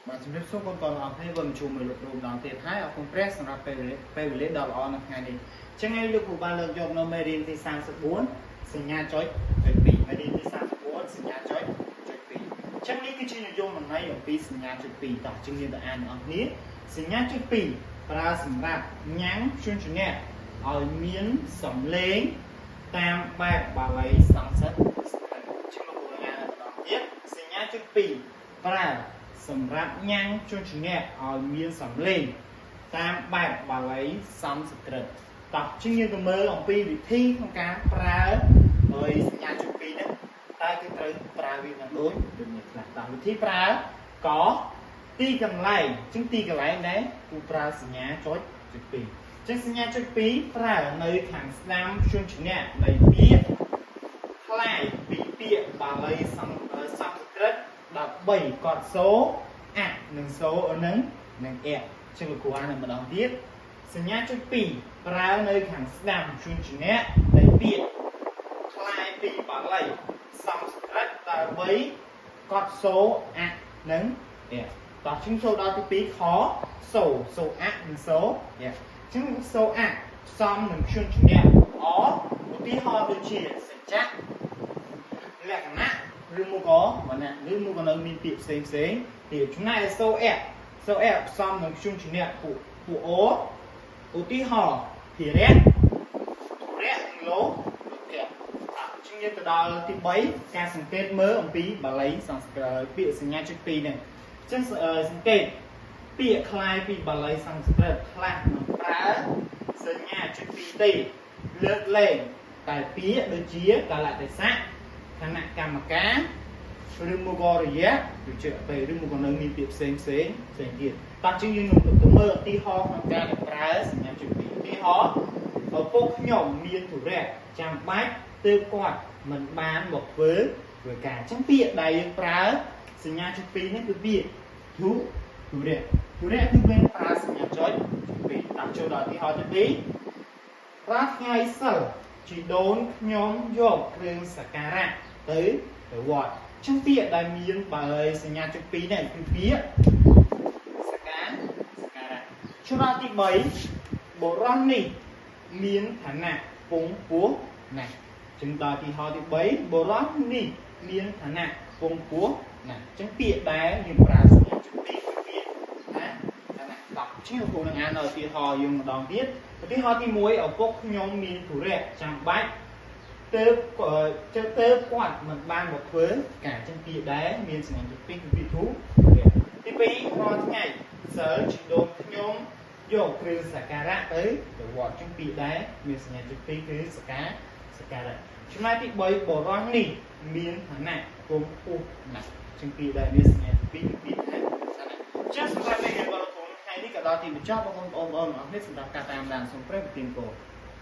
បាទជំរាបសួរកូនកូនអរគ្នាវិលមកជួបមួយលោកគ្រូម្ដងទៀតហើយអរគុណព្រះសម្រាប់ពេលពេលវេលាដ៏ល្អនៅថ្ងៃនេះអញ្ចឹងហើយលោកគ្រូបានលើកយកនៅមេរៀនទី34សញ្ញាចុចចុច2មេរៀនទី34សញ្ញាចុចចុច2អញ្ចឹងនេះគឺជានិយមន័យអំពីសញ្ញាចុច2តោះជាងយើងទៅអានទាំងអស់គ្នាសញ្ញាចុច2ប្រើសម្រាប់ញ៉ាំងព្យញ្ជនៈឲ្យមានសំឡេងតាមបែបបាលីសំស្ក្រឹតជាងលោកគ្រូអានម្ដងទៀតសញ្ញាចុច2ប្រើសម្រាប់ញ៉ាំងព្យញ្ជនៈឲ្យមានសំឡេងតាមបែបបាលីសំស្ក្រឹតតោះជាងយើងទៅមើលអំពីវិធីក្នុងការប្រើហើយសញ្ញាចុច2ហ្នឹងតើគឺត្រូវប្រើវានឹងដូចដូចនេះខ្លះតោះវិធីប្រើកទីកន្លែងអញ្ចឹងទីកន្លែងដែរគូប្រើសញ្ញាចុចចុច2ចឹងសញ្ញាចុច2ប្រើនៅខាងស្ដាំព្យញ្ជនៈនៃពាក្យคล้ายពីពាក្យបាលីសំសំស្ក្រឹត13កត់សូអនិងសូនិងនិងអចឹងលោកគ្រូអានម្ដងទៀតសញ្ញាចុច2ប្រើនៅខាងស្ដាំព្យញ្ជនៈនៃពាក្យคล้ายពីបាលីសំស្ក្រឹតដើម្បីកត់សូអនិងអតោះជាងចូលដល់ទី2ខសូសូអនិងសូអចឹងសូអផ្សំនឹងព្យញ្ជនៈអឧទាហរណ៍ដូចជាសច្ចៈលក្ខណៈឬមកក៏វណ្ណៈឬមកក៏នៅមានពាក្យផ្សេងផ្សេងទៀតចំណែកសូអសូអផ្សំនឹងព្យញ្ជនៈពួកពួកអូឧទាហរណ៍ភារៈទុរៈនិងលោលោភៈជាងយើងទៅដល់ទី3ការសង្កេតមើលអំពីបាលីសំស្ក្រឹតពាក្យសញ្ញាចុច2ហ្នឹងអញ្ចឹងសង្កេតពាក្យคล้ายពីបាលីសំស្ក្រឹតខ្លះមិនប្រើសញ្ញាចុច2ទេលើកលែងតែពាក្យដូចជាកាលៈទេសៈគណៈកម្មការឬមកក៏រយៈឬជាពេលឬមកក៏នៅមានពាក្យផ្សេងផ្សេងផ្សេងទៀតតោះជាងយើងនឹងទៅមើលឧទាហរណ៍ក្នុងការប្រើសញ្ញាចុច2ឧទាហរណ៍ឪពុកខ្ញុំមានធុរៈចាំបាច់ទើបគាត់មិនបានមកធ្វើធ្វើការអញ្ចឹងពាក្យដែលយើងប្រើសញ្ញាចុច2នេះគឺពាក្យធុធុរៈធុរៈគឺយើងប្រើសញ្ញាចុច2តាមចូលដល់ឧទាហរណ៍ទី2រាល់ថ្ងៃសិលជីដូនខ្ញុំយកគ្រឿងសក្ការៈទៅទៅវត្តចឹងពាក្យដែលមានបើសញ្ញាចុច2នេះគឺពាក្យសក្ការសក្ការៈឆ្លាទី3បុរសនេះមានឋានៈពងពោះណាស់ចឹងដល់ទីហោទី3បុរសនេះមានឋានៈពងពោះណាស់ចឹងពាក្យដែលយើងប្រើសញ្ញាចុច2គឺពាក្យណាឋានៈ10ជាងគ្រូនឹងអានដល់ឧទាហរណ៍យើងម្ដងទៀតឧទាហរណ៍ទី1ឪពុកខ្ញុំមានធុរៈចាំបាច់ទើបទើបគាត់មិនបានមកធ្វើការចឹងពាក្យដែរមានសញ្ញាចុច2គឺពាក្យធុទី2រាល់ថ្ងៃសិលជីដូនខ្ញុំយកគ្រឿងសក្ការៈទៅទៅវត្តចឹងពាក្យដែរមានសញ្ញាចុច2គឺសក្ការសក្ការៈចំណែកទី3បុរសនេះមានឋានៈគង់ខ្ពស់ណាស់ចឹងពាក្យដែរមានសញ្ញាចុច2គឺពាក្យឋានៈចឹងសម្រាប់មេរៀនរបស់លោកគ្រូថ្ងៃនេះក៏ដល់ទីបញ្ចប់បងប្អូនបងប្អូនអរគ្នាសម្រាប់ការតាមដានសូមព្រះប្រទានពរ។